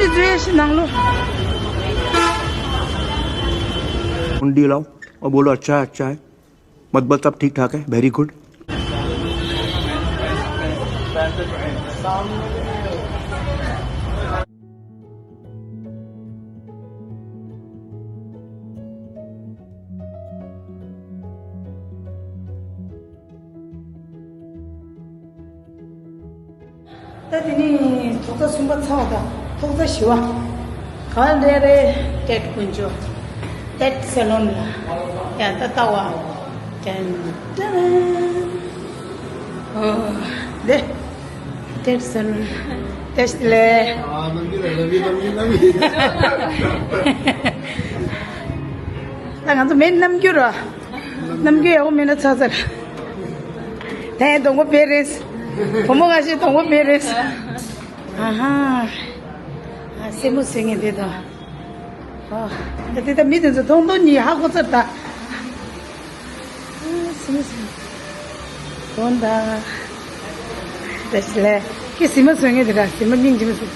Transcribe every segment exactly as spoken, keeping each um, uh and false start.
ནང་ལོ། उंडी लाओ और बोलो, "अच्छा है, अच्छा है।" मतलब सब ठीक ठाक है, very good। ད་དེ་ནས་ཐོག་རྩེག་གསུམ་པ་ཚར་བ་དང་ཐོག་རྩེག་བཞི་པ། ག་འདྲ་རེད། ཏེད་དཀོན་མཆོག་ཏེད་སེ་ལོན་ལ་ཡང་ད་ལྟ་བ། ཏན་ཏན། ཨོ། དེ། ཏེད་སེ་ལོན། ཏེད་ལེ། ཨ། ནམ་རྒྱུན་ལ་ནམ་རྒྱུན་ནམ་རྒྱུན་ནམ་རྒྱུན། ད་ང་ཚོ་མེད་ནམ་རྒྱུན་ར། ནམ་རྒྱུན་ཡག་པོ་མེད་ན་ཚར་ཚར། ད་ཡང་སྡོང་པོ་སྤེལ་རེད། བུ་མོ་ཁ་ཤས་སྡོང་པོ་སྤེལ་རེད། ཨ་ཧ། ཨ། སེན་མོ་བཟོ་མཁན་དེ་དང་། ཨ། ད་དེ་ད་མི་དེ་ཚོ་མཐོང་མཐོང་གཉིས་ཧ་གོ་ཚར་ད། ཨ། སེན་མོ་བཟོ་མཁན། དགོངས་དག་ད་ཞི་ལས་ཁྱེད་སེན་མོ་བཟོ་མཁན་དེ་འདྲ་སེན་མོ་སྙིང་རྗེ་མོ་བཟོ།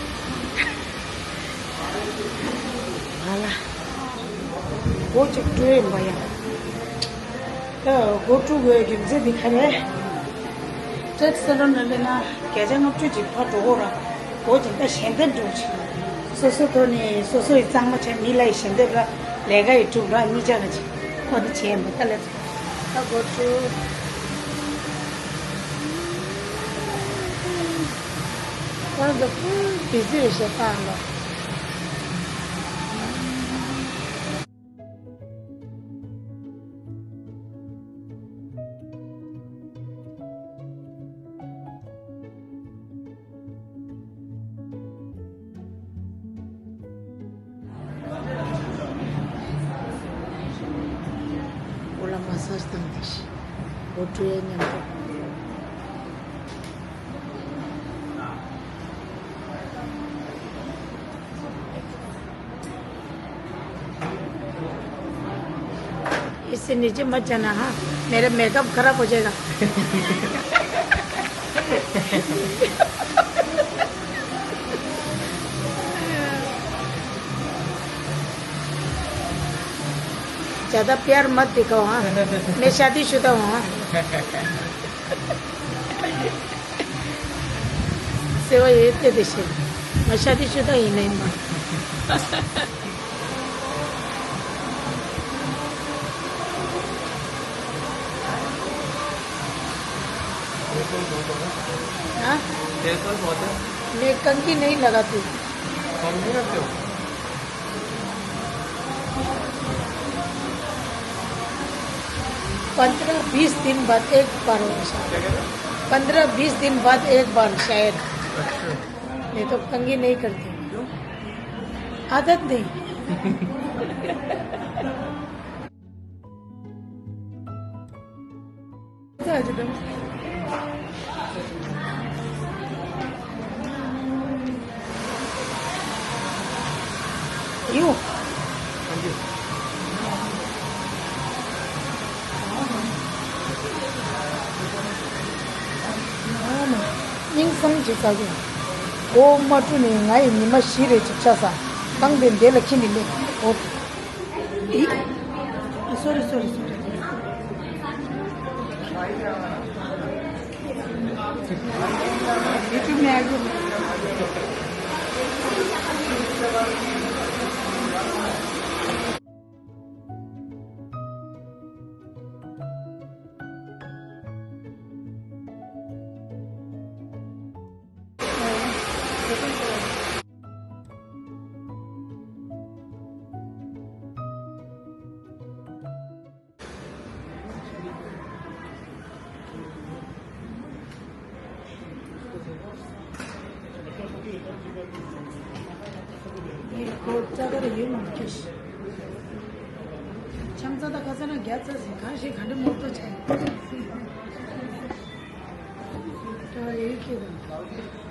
ཨ་ལ། སྒོ་གཅིག་བཀྲུས་ཡིན་པ་ཡང་། ད་སྒོ་བཀྲུ་དགོས་རྒྱུ་མཚན་འདི་ག་རེ། ཏེད་སེ་ལོན་ལ་སླེབས་ན་བརྒྱ་ཆ་ལྔ་བཅུ་ཅིག་ཕར་འགྲོ་དགོས་ར། སྒོ་གཅིག་ད་ཞལ་འདེབས་འགྲོ་ཆེ། སོ་སོ་ཐོག་ནས་སོ་སོ་ཡི་གཙང་མ་བྱས། མི་ལ་ཡི་ཞལ་འདེབས་ར། ལས་ཀ་ཡི་སྒྲུབ་ར། གཉིས་ཆ་ལ་ཆེ། ཨོ་འདི་བྱས་ཡིན་པ། ད་ལས་ད་སྒོ་བཀྲུ། ཁོང་ཚོ་ཕུལ་བི་ཟི་རེད་ཤག་ད་ལོ། འོ་ལ་མ་སཱཇ་བཏང་དེ་ཤི། འོ་བཀྲུ་ཡས་མཉམ་དུ། इसे नीचे मत जाना, हाँ। मेरा मेकअप खराब हो जाएगा। ज्यादा प्यार मत दिखाओ, हाँ। मैं शादीशुदा हूँ, हाँ। सेवा ये ते देशे। मैं शादीशुदा ही नहीं हूँ। हाँ? फेस वॉश बहुत है। मैं कंघी नहीं लगाती। कंघी रखते हो? पंद्रह बीस दिन बाद एक बार होता है। पंद्रह बीस दिन बाद एक बार शायद। अच्छा। नहीं तो कंघी नहीं करती। क्यों? आदत नहीं। སྙིང་སང་ཅིག་ཟ་གི། འོ་མ་བཀྲུས་ནས་ང་ཡི་ཉི་མ་བཞི་རེ་ཅིག་ཆགས་ས། གང་དེ་འདི་ལ་ཁྱི་ནི་ལེ། འོ། ཨི། ཨ། སོ་རི་སོ་རི་སོ་རི། ཡུ་ཊུབ་ནས་ཨ་གི། ཁྱམས་རྩ་དང་ཁ་ས་ན་རྒྱ་ཚ་ཟིན་གང་ཞིག་ག་འདྲ་མོར་ཏོ་ཆ་ཡིན། ད་ཡོད་ཁྱེད་དང་།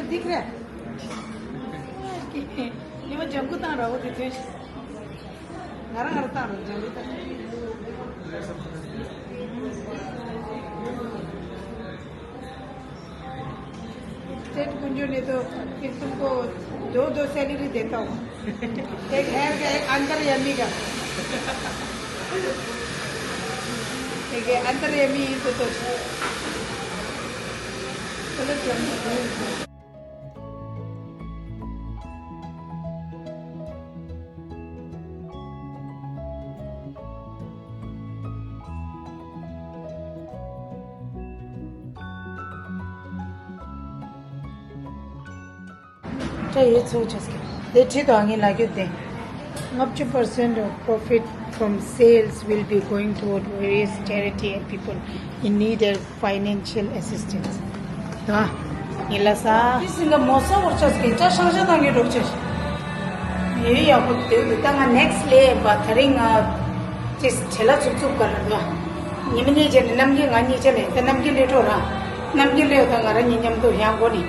འདི་ཁ་རེད། ཉི་མ་ལྗང་ཁུ་བཏང་ར་འོ་དེ་དོན་ཞིག་ང་རང་ང་རང་བཏང་ར་ལྗང་ཁུ་བཏང་། सेठ कुंजू ने तो फिर तुमको दो दो सैलरी देता हूँ। एक हेयर का, एक अंतर्यामी का। ठीक है, अंतर्यामी तो, तो चलो, चलो। ད་ཡོད་ཚོད་ཅེས་ཀྱི་དེ་ཁྲིད་དོ་ངས་ལ་རྒྱུ་དེ། ལྔ་བཅུ་percent of profit from sales will be going toward various charity and people in need of financial assistance. ད་ངས་ལ་ས། དེ་སིང་ག་མོ་ས་བོར་ཅེས་ཀྱི་ཅ་ཤང་ཤ་དང་གི་འགྲོ་ཅེས། ཡོད་ཡག་པོ་དེ་ད་ང་next ལེ་བ་ད་རིང་ང་ཅེས་བྱེད་ལ་ཚུགས་ཚུགས་ག་ལ་འགྲོ། ཉི་མ་གཉིས་ཅན་ནམ་གྱི་ང་གཉིས་ཅན་ནས་ད་ནམ་གྱི་ལེ་འགྲོ་ར། ནམ་གྱི་ལེ་ད་ང་ར་གཉིས་མཉམ་དུ་ཡང་གོ་ནི།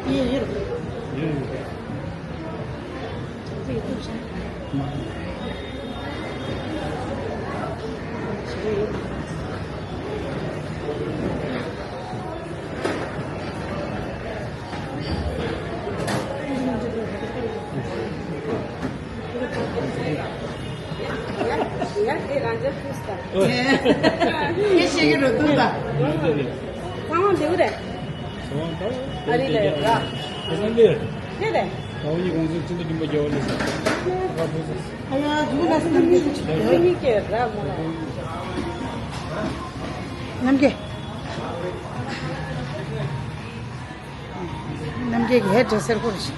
ཡ་ཨེ་རང་རྒྱལ་ཐུགས་ས། ཡེ་ཤེས་ཀྱི་རོ་ཐུགས་ས། ཚང་མ་འདེའུ་རེད། ཨ་རི་ལ་ཡོད་ར། ཨ་རི་ལ་ཡོད། ཁྱེད་རེད། ཨ་ཡ་ཟུག་ལ་སི་ནམ་རྒྱལ་གྱི་ཆུ་ཡོད། ཁྱེད་གཉིས་ཀྱི་ར་མོ་ལ། ནམ་རྒྱལ། ནམ་རྒྱལ་གྱི་ཧེ་ཌེ་སེར་པོ་རེད་ཤག་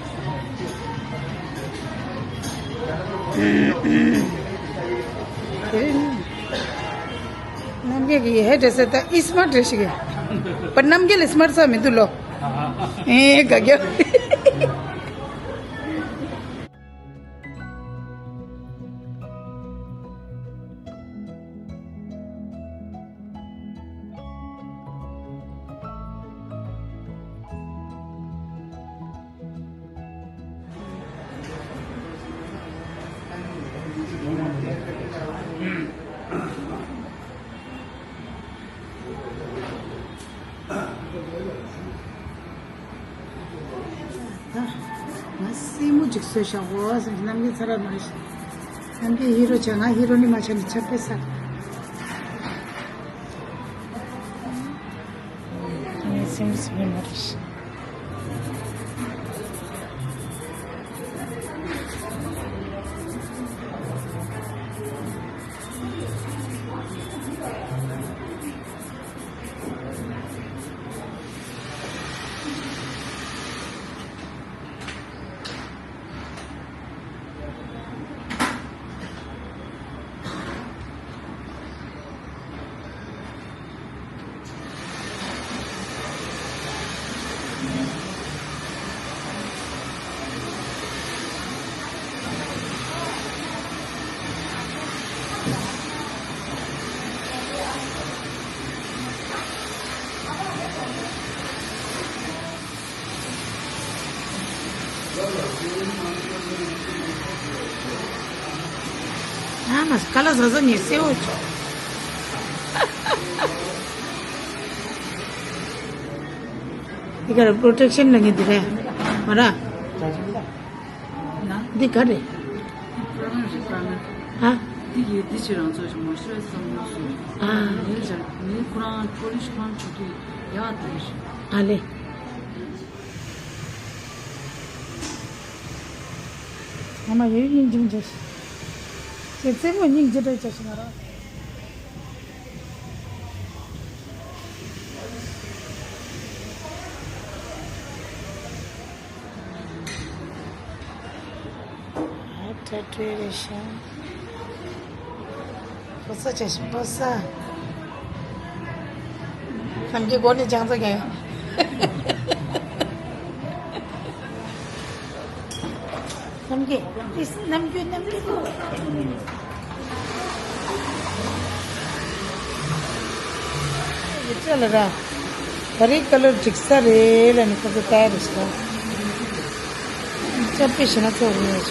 དེ་རིང་ནམ་རྒྱལ་གྱི་ཧེ་ཌེ་སེར་ད་ཨི་སི་མར་ཊི་རེད་ཤག་པ་ནམ་རྒྱལ་ཨི་སི་མར་ཊི་ས་མི་འདུག་ལོ། ཨེ་དགའ་རྒྱབ། ད་ང་སེན་མོ་ཅིག་བཟོས་བཞག་གོ་ཟེར་ནམ་རྒྱལ་ཚ་ར་མ་རེད། ནམ་རྒྱལ་ཧི་རོ་བྱ། ང་ཧི་རོ་ནི་མ་བྱ་ནི་ཆབ་པེ་ས། ངའི་སེམས་སུ་ཡོད་མ་རེད། ཨ་མ་ཀ་ལ་ཟ་ཟ་ངས་སེ་འོ་ཆོ། འདི་ག་རེ་པྲོ་ཊེག་ཤན་ལ་ངས་འདི་རེད་མ་ར། འདི་ག་རེ། ཨ། འདི་ཡི་འདི་ཕྱི་རང་ཚོ་ཞིག་མ་ཤོད་བསམ་བློ་སུ། ཨ། ངས་ཀྱང་ངས་ཁོ་རང་པོ་ལིཤ་ཁང་ཆུ་ཐིག་ཡག་དེ་རེད། ཨ་ལེ། ང་མ་ཡོད་སྙིང་རྗེ་མོ་བྱས་ཤིག་ཅེས་རྩེད་མོ་སྙིང་རྗེ་སྤྲད་བྱས་ཤིག་ང་རང་། ཨ་ཏྲ་ཏྲེ་རེ་ཤང་། ཕོ་ས་བྱས་ཤིག་ཕོ་ས། ནམ་གྱི་སྒོ་ནས་ཅང་ཙ་ག་ཡོད། ཨིས་ནམ་རྒྱུན་ནམ་རྒྱུན། ཅ་ལ་ར། བ་རི་ཀ་ལར་འགྲིག་ས་རེད་ལ་ནི་ཁོ་ཚོ་ལྟ་རེད་ཤག་ཅ་པེ་ཞེ་ན་ཚོགས་རེད།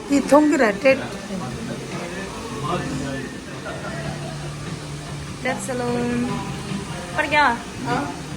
འདི་མཐོང་གི་ར་ཏེད། That's alone. པར་རྒྱག